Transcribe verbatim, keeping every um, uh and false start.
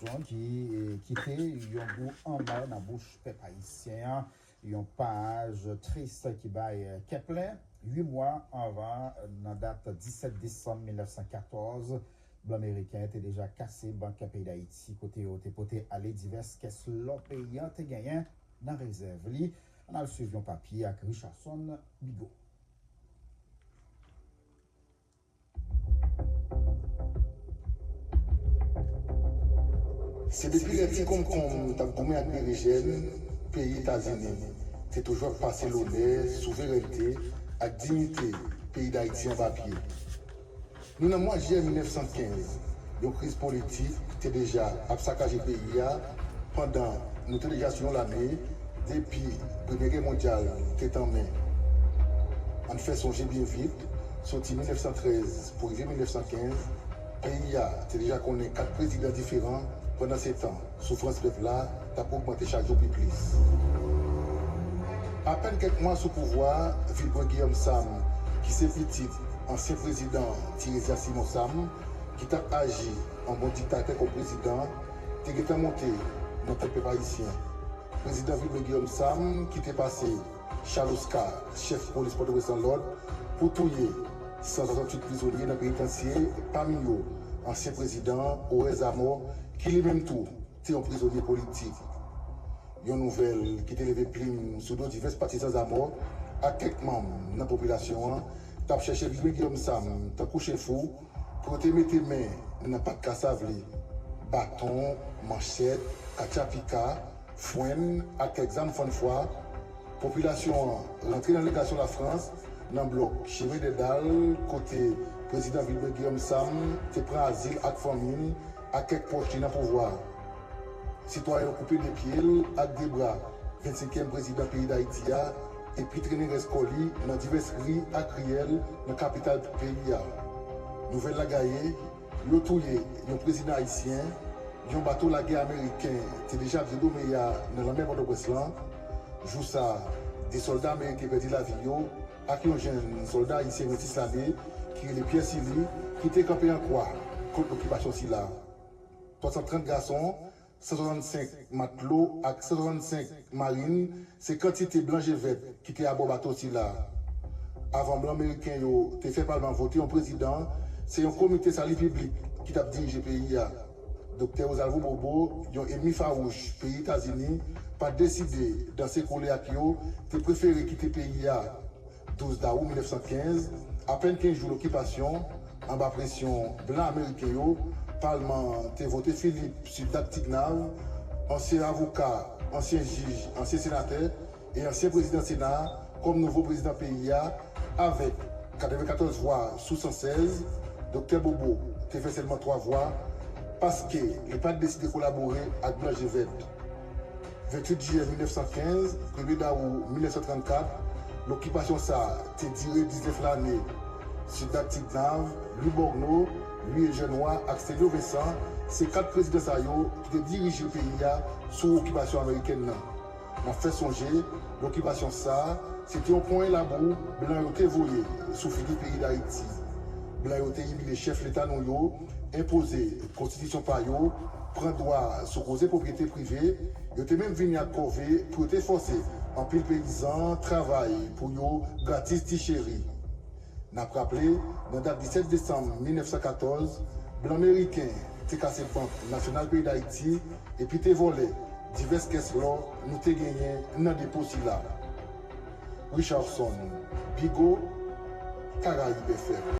Ki, eh, kite yon gou amè nan bouch pèp ayisyen an, yon paj tris ki bay, eh, kè plen. Uit mwa anvan, nan dat disèt desanm mil nèf san katòz, blan meriken te deja kase bank peyi Dayiti, kote yo te pote ale divès kès lò peyi an te genyen nan rezèv li. Ann al swiv yon papye ak Richardson Bigot. Se depi lè ti konkonm t ap goumen ak berejèn, peyi Etazini te toujou ap pase lonè, souverènte ak diyite peyi Dayiti anba pye. Nou nan mwa jiyè mil nèf san kenz, yon kriz politik te deja ap sakaje peyi a, pandan nou te deja sou yon lane depi Premye Gè mondyal te tanmen. Ann fè sonje byen vit, soti mil nèf san trèz pou rive mil nèf san kenz, peyi a te deja konnen kat prezidan diferan. Pandansetan, soufrans pèp la t ap ogmante chak jou pi plis. Apèn kèk mwa sou pouvwa a, Vilbrun Guillaume Sam, ki se pitit ansyen prezidan Tirésias Simon Sam, ki t ap aji an bon diktatè kòm prezidan, te gentan monte nan tèt pèp ayisyen. Prezidan Vilbrun Guillaume Sam, ki te pase Charles Oscar, chèf polis Pòtoprens lan, lòd pou touye san swasanntuit prizonye nan penitansye, pami yo ansyen prezidan Horace Zamor, ki li menm tou te yon prizonye politik. Yon nouvèl ki te leve plim sou do divès patizan Zamor ak kèk manm nan popilasyon an t ap chèche Vilbrun Guillaume Sam tankou chen fou pou yo te mete men nan pat kasav li. Baton, manchèt, katchapika, fwenn ak kèk zam fannfwa, popilasyon an rantre nan legasyon Lafrans nan blòk Chemin des Dalles, kote prezidan Vilbrun Guillaume Sam te pran azil ak fanmi l ak kèk pwòch li nan pouvwa a. Sitwayen yo koupe de pye l ak de bra vennsenkyèm prezidan peyi Dayiti a, epi trennen rès kò li nan divès ri ak riyèl nan kapital peyi a. Nouvèl la gaye, yo touye yon prezidan ayisyen, yon bato lagè ameriken te deja ap zedome a nan lanmè Pòtoprens lan. Jou sa a, de sòlda ameriken pèdi lavi yo ak yon jèn sòlda ayisyen vennsis lane ki rele Pierre Silly, ki te kanpe an kwa kont lokipasyon sila. Twasantrant gason, san swasannsenk matlo ak san swasannsenk marin se kantite blan je vèt ki te abò bato sila. Avan blan meriken yo te fè palman vote yon prezidan, se yon komite sali piblik ki t ap dirije peyi a. Doktè Rosalvo Bobo, yon ènmi fawouch peyi Etazini, pa t deside danse kole ak yo, te prefere kite peyi a. Douz dawou mil nèf san kenz, apèn kenz jou lokipasyon, anba presyon blan ameriken yo, palman an te vote Philippe Cédate Tignave, ansyen avoka, ansyen jij, ansyen senatè e ansyen prezidan Sena a, kòm nouvo prezidan peyi a, avèk katrevennkatorz vwa sou san sèz. Doktè Bobo te fè sèlman twa vwa, paske li pa t deside kolabore ak blan je vèt. Venntuit jiyè mil nèf san kenz, premye dawou mil nèf san trannkat, lokipasyon sa a te dire diznèf lane. Cédate Tignave, Louis Borgneau, Louis Eugène Roy ak Stelio Vincent se kat prezidan sa yo ki te dirije peyi a sou okipasyon amerikèn nan. N ap fè sonje, lokipasyon sa a, se te yon ponyen labou blan yo te voye sou figi peyi Dayiti. Blan yo te imilye chèf leta nou yo, enpoze konstitisyon pa yo, pran dwa sou koze pwopyete prive, yo te menm vini ak kòve pou yo te fòse anpil peyizan travay pou yo gratis ti cheri. N ap raple, nan dat disèt desanm mil nèf san katòz, blan meriken te kase Bank Nasyonal peyi Dayiti epi te vòlè divès kès lò nou te genyen nan depo sila. Richardson Bigot, Caraïbes F M.